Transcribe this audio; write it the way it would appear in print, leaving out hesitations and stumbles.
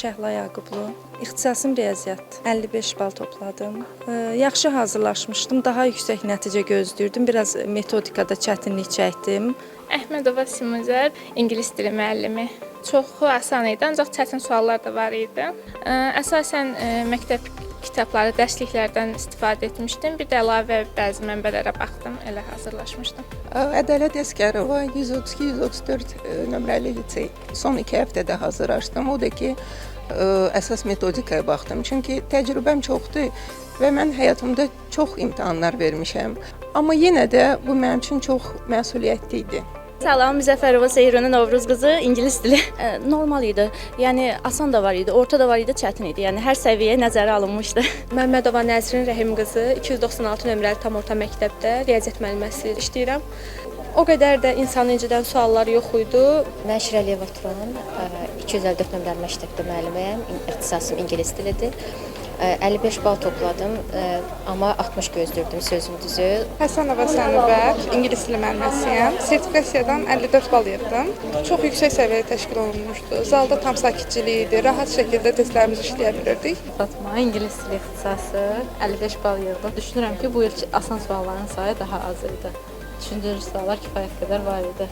Şəhla Yaqublu. İxtisasım riyaziyyatdır. 55 bal topladım. Yaxşı hazırlaşmışdım. Daha yüksək nəticə gözləyirdim. Biraz metodikada çətinlik çəkdim. Əhmədova Simuzər, ingilis dili müəllimi. Çoxu asan idi, ancaq çətin suallar da var idi. Əsasən məktəb kitabları, dərsliklərdən istifadə etmişdim. Bir də əlavə bəzi mənbələrə baxdım, elə hazırlaşmışdım. Ədalət Əsgərova, 132-134 nömrəli lisey. Son 2 həftədə hazırlaşdım. O da ki, əsas metodikaya baxdım. Çünki təcrübəm çoxdur və mən həyatımda çox imtahanlar vermişəm. Amma yenə də bu mənim üçün çox məsuliyyətli idi. Salam, Müzəffərova Seyrunun Novruz qızı, ingilis dili. Normal idi. Yəni asan da var idi, orta da var idi, çətin idi. Yəni hər səviyyə nəzərə alınmışdı. Məmmədova Nəzrin Rəhim qızı, 296 nömrəli tam orta məktəbdə riyaziyyat müəlliməsi işləyirəm. O qədər də insanı incidən suallar yox idi. Mən Şirəliyeva Turan, 254 nömrəli məktəbdə müəlliməyəm. İxtisasım ingilis dilidir. 55 bal topladım, amma 60 gözləyirdim, sözün düzü. Həsənova Sənubər, ingilis dili müəlliməsiyəm. Sertifikasiyadan 54 bal yığdım. Çox yüksək səviyyədə təşkil olunmuşdu. Zalda tam sakitçilik idi. Rahat şəkildə testlərimizi işləyə bilirdik. Fatma, ingilis dili ixtisası, 55 bal yığdım. Düşünürəm ki, bu il asan sualların sayı daha az idi. Düşündürücü suallar kifayət qədər var idi.